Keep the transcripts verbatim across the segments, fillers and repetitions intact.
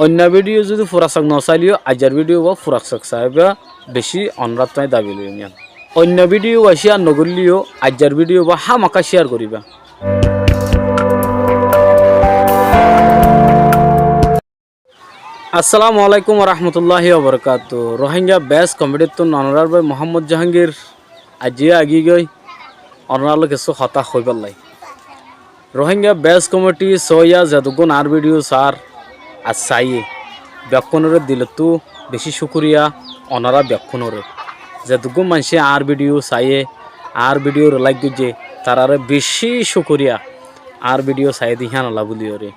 Oinno bídiyo zudi fura sók nosaileyó, aijjar bídiyo ba fura sók saibá, bicí onoráttu aññí dabi loiyum yián. Oinno bídiyo ba cíyar nogoríleyó, aijjar bídiyo ba hámaka cíyar goríba. Assalamu alaikum warahmatulláhi wabarakátuhu. Rohingya best comedy ttún onorár bái Muhammod Jahangir aijja agigói onorár lói kessú hotá hoibálla. Rohingya best comedy sóiya zeduggún añár bídiyo saár ar saiyé, bekkúnoré dilottú bicí cúkuriya onorá bekkúnoré. Zeduggún maincé añár bídiyo saiyé, añár bídiyoré like goijjé, taráre bicí cúkuriya añár bídiyo saiyé dé híyanollá bóliyoré.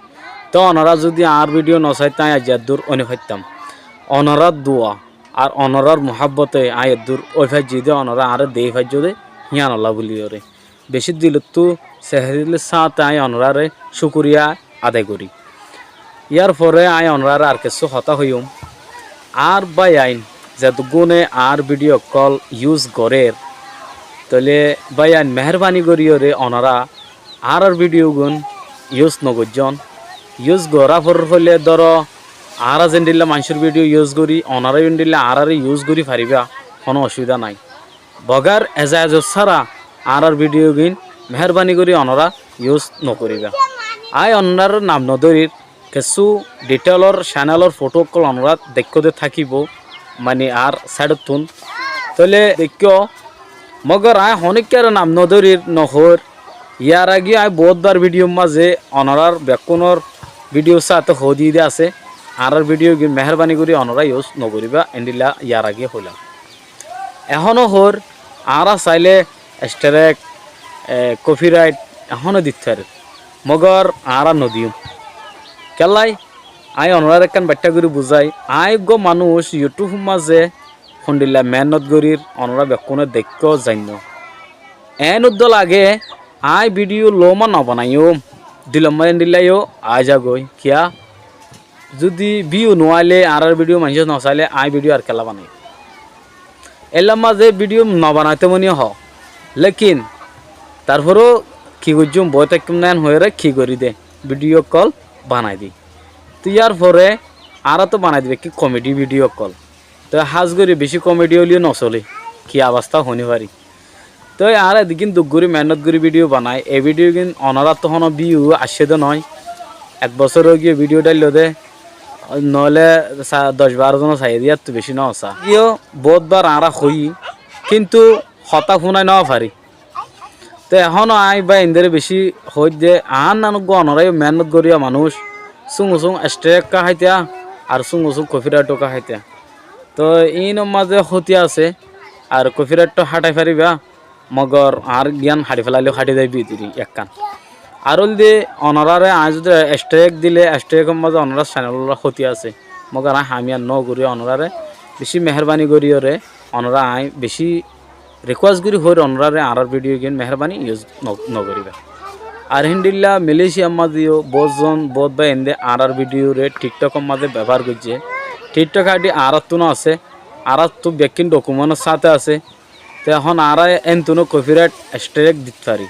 Te onorá zudi añár bídiyo nosaitó aññí aijja eddúr óinofaittám. Onorár dua ar onorár muhábbote aññí eddúr óifaijjí dé, onorá añáre deéifaijjó dé, híyanollá bóliyoré. Bicí dilottú sehédilór sáñte aññí onoráre cúkuriya adai gorí. Yárfore aññí onoráre ar kessú hotá hoiyúm. Añár báiyain zeduggúne añár bídiyo ókkol yus gorér, tóile báiyain mehérbani goríyoré onorá añárár bídiyogún yus nogoijjón. Yus gorá forér foillé dóro, añára zendhílla maincór bídiyo yus gorí, onoráyó endhílla añáráre yus gorí faribá, honó ocúbida nái. Bogár ezazot sára añárár bídiyogín mehérbani gorí onorá yus nogoríba. Aññí onoráre nam nodórir, kessú dhithéilor cénelor fothó ókkol onorá deikkó dé tákibou, mani añár sáidottún. Tóile deikkó, mogor aññí honíkkáre nam nodórir, nohoóir. Yar age aññí boóut bar bídiyor mazé onorár bekkúnor bídiyor sáñte hoódiyé dé asé, añárár bídiyogín mehérbani gorí onorá yus nogoríba, endhílla yar age hoilám. Ehóno hoóir, añára sailé esthérék, e, kofíraith ehóno dit farir. Mogor añára nodiyúm. Kiyólla? Aññí onoráre ekkán baiththá gorí buzái. Aññí eggúa manúic YouTube mazé hondhílla meénnot gorír, onorá bekkúne deikkó zainnó. Eén uddúa lage, aññí bídiyo loóma nobanaiyúm, dilor mazé endhílla yó aái zagói. Kiyá? Zudi bíyu nuáile, añárár bídiyo maincé nosailé, aññí bídiyo ar kiyólla banaiyúm? Éilla mazé bídiyo nobanaité mone hoó. Lékin tarforóu ki goijjúm, boói táikkiyum ná eén hoiyére ki gorí dé, bídiyo ókkol banai di. Tói yárfore añára tóu banai di bekkí komedhi bídiyo ókkol. Tói hás gorí bicí komedhi óileyó nosolé, ki abastá hoóinofári. Tói añára ediggín duk gorí meénnot gorí bídiyo banai, e bídiyogín onoráttu honó bíyu aiccé dé noó. Ek bosór óigiyoi bídiyo dháillo dé, noóile sa-, doc baró zone saiyé dé, yáttu bicí nóosa. Yó boóut bar añára hoiyí, kintú hotá fúnai nófarí. Te ehóno aññí báiyaindóre bicí hoóidde, añár nan eggúa onoráyó meénnot goríya manúic, súñgu súñgu esthérék háitea, ar súñgu súñgu kofíraithó háitea. Tói iínor mazé hóti asé, ar kofíraithó háthai faribá, mogor añár gíyan haçi félailé háthi zai bídiri ekkán. Ar óilde onoráre aññí zudi esthérék dilé, esthérékor mazé onorár cénelor hóti asé, mogor aññí ham yían nógorí, onoráre bicí mehérbani goríyoré, onorá aññí bicí rikúes gorí hoóir onoráre añárár bídiyogín mehérbani yus no-, nogoríba. Ar héndhílla Maléciyar mazé yó boóut zon, boóut báiyaindé añárár bídiyoré thíkthokor mazé bebár goijjé. Thíkthok aidhi añáráttu no asé, añáráttu bekkín dhokuménor sáñte asé. Te ehón añára éntunó kofíraith esthérék dit farí.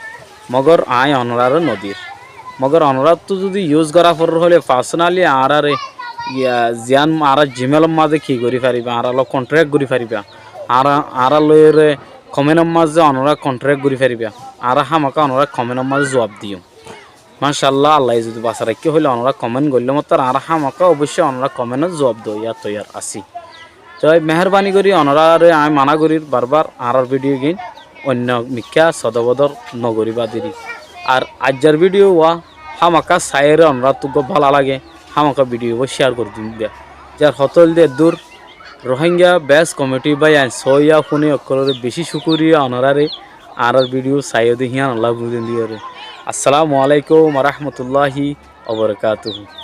Mogor aññí onoráre nodir. Mogor onoráttu zudi yus gorá forér hoilé farsónali añáráre, ya, ziyán añárár jimélor mazé ki gorí faribá, añárálloi konthék gorí faribá, añára, añárálloi koménor mazé onorá konthék gorí faribá, añára hámaká onorár koménor mazé zuab diyum. Macálla, Allaye zudi basai raikké hoilé onorá komén goillé mottor añára hámaká oboicco onorár koménor zuab doiyá toiyar así. Toi mehérbani gorí onoráre aññí maná gorír barbár añárár bídiyogín oinno mikká sodobodor nogoríba deri. Ar aijjar bídiyo wá hámaká saiyére onoráttu eggúa bála lage, hámaká bídiyo wá cíyar gorí dibá. Yar hotá óilde eddúr, Rohingya best komedhi báiyain sóiya fúni ókkolóre bicí cúkuriya onoráre añárár bídiyo saiyó dé híyanollá búzin diyoré. Assalamu alaikum warahmatulláhi wabarakátuhu.